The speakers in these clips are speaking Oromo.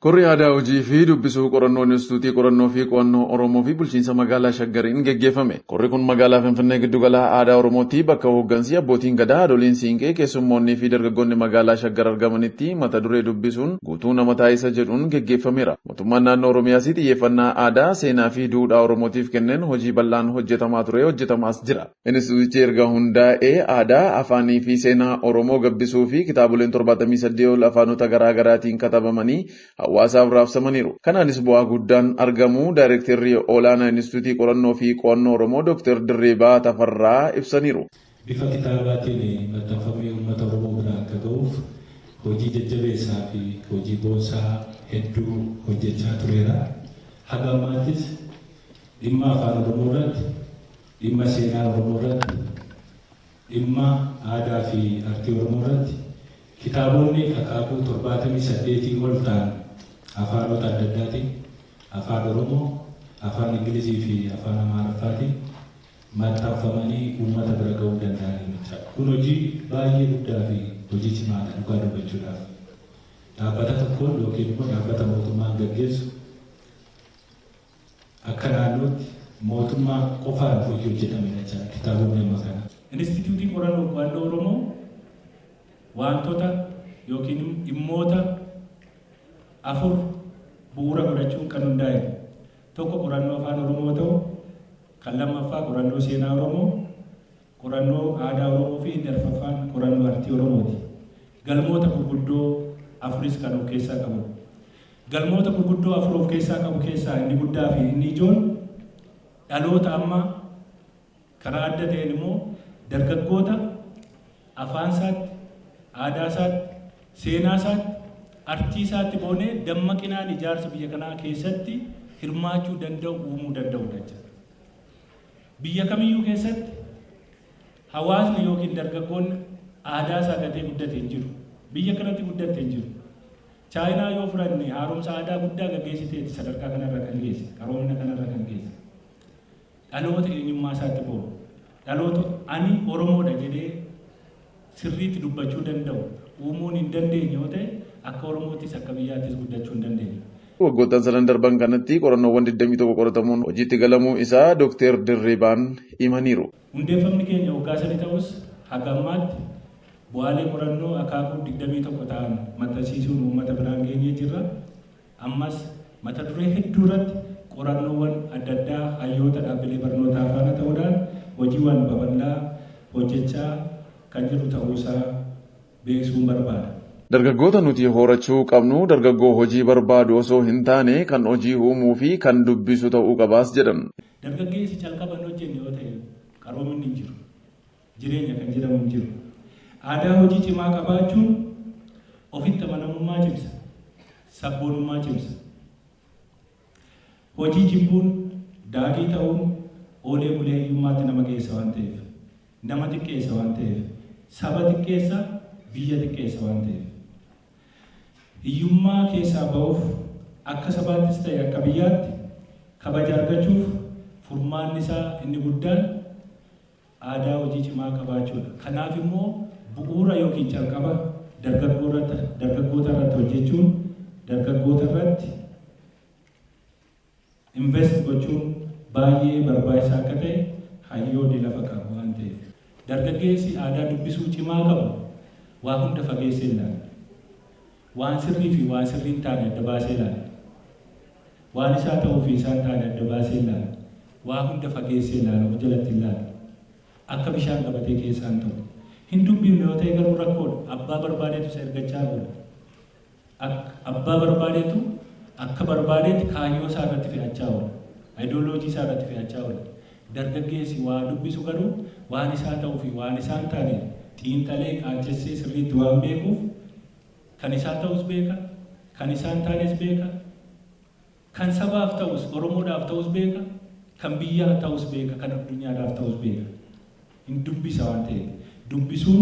Korri aadaa hojii fi dubbisuu qorannoo Inistituutii Qorannoo fi Qo'annoo Oromoo fi Bulchiinsa Magaalaa Shaggariin geggeeffame. Korri kun magaalaa Finfinnee Giddugala Aadaa Oromootti bakka hooggansi abbootiin gadaa, haadholiin siinqee, keessummoonnii fi dargaggoonni magaalaa Shaggar argamanitti mata duree "Dubbisuun guutuu nama taasisa" jedhuun geggeeffameera. Mootummaan naannoo Oromiyaas xiyyeeffannaa aadaa, seenaa fi duudhaa Oromootiif kenneen hojii bal'aan hojjetamaa ture, hojjetamaas jira. Inistituutichi erga hundaa'ee aadaa, afaanii fi seenaa Oromoo gabbisuu fi kitaaboleen 78 ol afaanota garaa garaatiin katabamanii hawaasaaf raabsamaniiru. Kanaanis bu'aa guddaan argamuu Daayirektarri Olaanaa Inistituutii Qorannoo fi Qo'annoo Oromoo Dr. Dirribii Tafarraa ibsaniiru. Bifa kitaabaatiin maxxanfamee uummata Oromoo bira akka ga'uuf hojii jajjabeessaa fi hojii boonsaa hedduu hojjechaa tureera. Haga ammaattis dhimma afaan Oromoo irratti, dhimma seenaa Oromoo irratti, dhimma aadaa fi artii Oromoo irratti kitaabonni akaakuu 78 ol ta'an afaanota adda addaatiin, afaan Oromoo, afaan Ingilizii fi afaan Amaariffaatiin maxxanfamanii uummata bira ga'uu danda'aniiru jechaadha. Kun hojii baay'ee guddaa fi hojii cimaadha dhugaa dubbachuudhaaf. Dhaabbata tokkoon yookiin immoo dhaabbata mootummaan gaggeessu, akka naannootti mootummaa qofaan hojii hojjetamedha jechaadha kitaabonni amma kana. Inistituutiin Qorannoo Qo'annoo Oromoo wantoota yookiin dhimmoota afur bu'uura godhachuun kan hundaa'e. Tokko qorannoo afaan Oromoo ta'u, kan lammaffaa qorannoo seenaa Oromoo, qorannoo aadaa Oromoo fi inni arfaffaan qorannoo artii Oromooti. Galmoota gurguddoo afuris kan of keessaa qabu. Galmoota gurguddoo afur of keessaa qabu keessaa inni guddaa fi inni ijoon dhaloota ammaa, karaa adda ta'een immoo dargaggoota afaan isaatti, aadaa isaatti, seenaa isaatti, artii isaatti boonee dammaqinaan ijaarsa biyya kanaa keessatti hirmaachuu danda'u uumuu danda'udha jechuudha. Biyya kamiyyuu keessatti hawaasni yookiin dargaggoonni aadaa isaa gatee guddate hin jiru. Biyya kanatti guddatte hin jiru. Chaayinaa yoo fudhanne, haaromsa aadaa guddaa gaggeessiteeti sadarkaa kanarra kan geesse, qaroomina kanarra kan geesse. Dhaloota eenyummaa isaatti boonu, dhaloota "ani Oromoodha" jedhee sirriitti dubbachuu danda'u uumuun hin dandeenye yoo ta'e, akka Oromoottis akka biyyaattis guddachuu hin dandeenye. Waggoottan sadan darban kanatti qorannoowwan 21 qoratamuun hojiitti galamuu isaa Dr. Dirribaan himaniiru. Hundeeffamni keenya waggaa 3 ta'us, haga ammaatti bu'aalee qorannoo akaakuu 21 ta'an maxxansiisuun uummata biraan geenyee jirra. Ammas mata duree hedduu irratti qorannoowwan adda addaa hayyoota dhaabbilee barnootaa faana ta'uudhaan hojiiwwan babal'aa hojjechaa kan jiru ta'uusaa beeksisuun barbaada. Dargaggoota nuti horachuu qabnu dargaggoo hojii barbaadu osoo hin taane, kan hojii uumuu fi kan dubbisu ta'uu qabaas jedhan. Dargaggeessi calqaba hin hojjenne yoo ta'e, qaroominni hin jiru. Jireenya kan jedhamu hin jiru. Aadaa hojii cimaa qabaachuun ofitti amanamummaa cimsa. Sabboonummaa cimsa. Hojii jibbuun, daagii ta'uun oolee bulee hiyyummaatti nama geessa waan ta'eef, nama xiqqeessa waan ta'eef, saba xiqqeessa, biyya xiqqeessa waan ta'eef. Hiyyummaa keessaa ba'uuf, akka sabaattis ta'e akka biyyaatti kabaja argachuuf, furmaanni isaa inni guddaan aadaa hojii cimaa qabaachuudha. Kanaaf immoo bu'uura yookiin calqaba dargaggoota irratti hojjechuun, dargaggoota irratti invest gochuun baay'ee barbaachisaa akka ta'e hayyoonni lafa qabu waan ta'eef. Dargaggeessi aadaa dubbisuu cimaa qabu waa hunda fageessee ilaala. Waan sirrii fi waan sirrii hin taane adda baasee ilaala. Waan isaa ta'uu fi isaan taane adda baasee ilaala. Waa hunda fageessee ilaala, of jalatti ilaala. Akka bishaan qabatee keessaan ta'u. Hin dubbifne yoo ta'e garuu rakkoodha. Abbaa barbaadeetu isa ergachaa oola. Abbaa barbaadeetu akka barbaadeetti kaayyoo isaa irratti fe'achaa oola. Ayidooloojii isaa irratti fe'achaa oola. Dargaggeessi waa dubbisu garuu waan isaa ta'uu fi waan isaan taane xiinxalee qaaccessee sirriitti waan beekuuf, kan isaa ta'us beeka, kan isaan taanes beeka, kan sabaaf ta'us, Oromoodhaaf ta'us beeka, kan biyyaa ta'us beeka, kan addunyaadhaaf ta'us beeka. Hin dubbisa waan ta'eef. Dubbisuun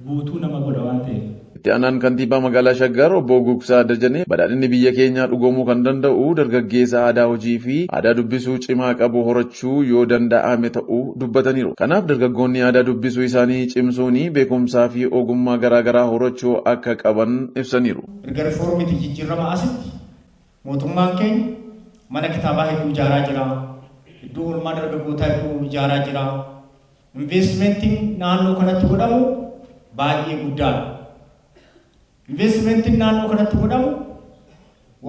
guutuu nama godha waan ta'eef. Itti aanaan kantiibaa magaalaa Shaggar Obbo Gugsaa Dajanee badhaadhinni biyya keenyaa dhugoomuu kan danda'u dargaggeessa aadaa hojii fi aadaa dubbisuu cimaa qabu horachuu yoo danda'ame ta'uu dubbataniiru. Kanaaf dargaggoonni aadaa dubbisuu isaanii cimsuun beekumsaa fi ogummaa garaa garaa horachuu akka qaban ibsaniiru. Erga rifoormiitii jijjiirama asitti Mootummaan keenya mana kitaabaa hedduu ijaaraa jira. Iddoo oolmaa dargaggootaa hedduu ijaaraa jira. Investimentiin naannoo kanatti godhamu baay'ee guddaadha. Investimentiin naannoo kanatti godhamu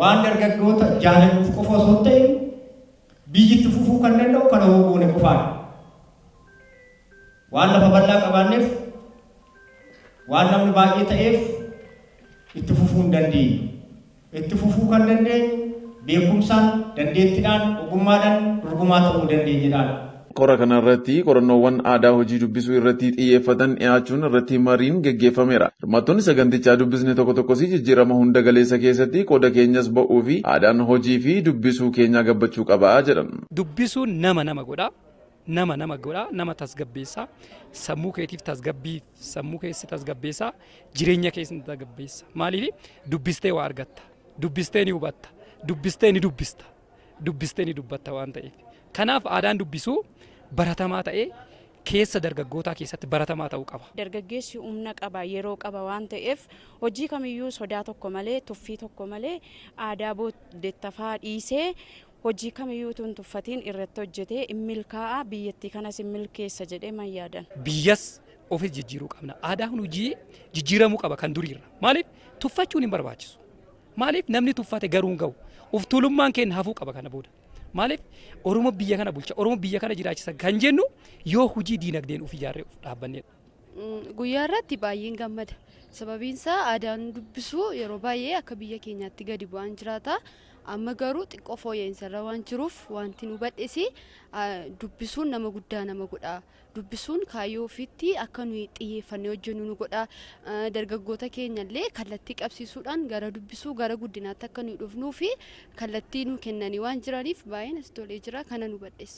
waan dargaggoota jaalannuuf qofa osoo hin ta'in, biyyi itti fufuu kan danda'u kana hoo goone qofaadha. Waan lafa bal'aa qabaanneef, waan namni baay'ee ta'eef itti fufuu hin dandeenyu. Itti fufuu kan dandeenyu beekumsaan, dandeettiidhaan, ogummaadhaan dorgomaa ta'uu dandeenyedhaan. Kora kana irratti qorannoowwan aadaa hojii dubbisuu irratti xiyyeeffatan dhiyaachuun irratti mariin geggeeffameera. Hirmaattoonni sagantichaa dubbisne tokko tokkos jijjiirama hunda galeessa keessatti qooda keenyas ba'uu fi aadaan hojii fi dubbisuu keenyaa gabbachuu qaba jedhan. Dubbisuun nama nama godha. Nama nama godha, nama tasgabbeessa, sammuu keetiif tasgabbii, sammuu keessi tasgabbeessa, jireenya keessi tasgabbeessa. Maaliif? Dubbistee waa argatta, dubbistee ni hubatta, dubbistee ni dubbista, dubbistee ni dubbatta waan ta'eef. Kanaaf aadaan dubbisuu baratamaa ta'ee keessa dargaggootaa keessatti baratamaa ta'uu qaba. Dargaggeessi humna qaba, yeroo qaba waan ta'eef, hojii kamiyyuu sodaa tokko malee, tuffii tokko malee, aadaa booddeettafaa dhiisee, hojii kamiyyuu utuu hin tuffatiin irratti hojjetee in milkaa'a, biyyattii kanas in milkeessa jedhee man yaadan. Biyyas ofis jijjiiruu qabna. Aadaan hojii jijjiiramuu qaba kan duriirra. Maaliif? Tuffachuun hin barbaachisu. Maaliif? Namni tuffate garuu hin ga'u. Uf tuulummaan keenya hafuu qaba kana booda. Maaliif? Oromoo biyya kana bulcha, Oromoo biyya kana jiraachisa kan jennu yoo hojii diinagdeen of ijaarree of dhaabbannedha. Guyyaa irratti baay'een gammada. Sababiin isaa aadaan dubbisuu yeroo baay'ee akka biyya keenyaatti gadi bu'aan jiraata. Amma garuu xiqqoo fooyya'insa irra waan jiruuf, wanti nu badhesi dubbisuun nama guddaa nama godha. Dubbisuun kaayyoo ofiitti akka nuyi xiyyeeffannee hojjennu nu godha. Dargaggoota keenya illee kallattii qabsiisuudhaan gara dubbisuu, gara guddinaatti akka nuyi dhufnuu fi kallattii nu kennanii waan jiraniif baay'ee natti tolee jira, kana nu badheessa.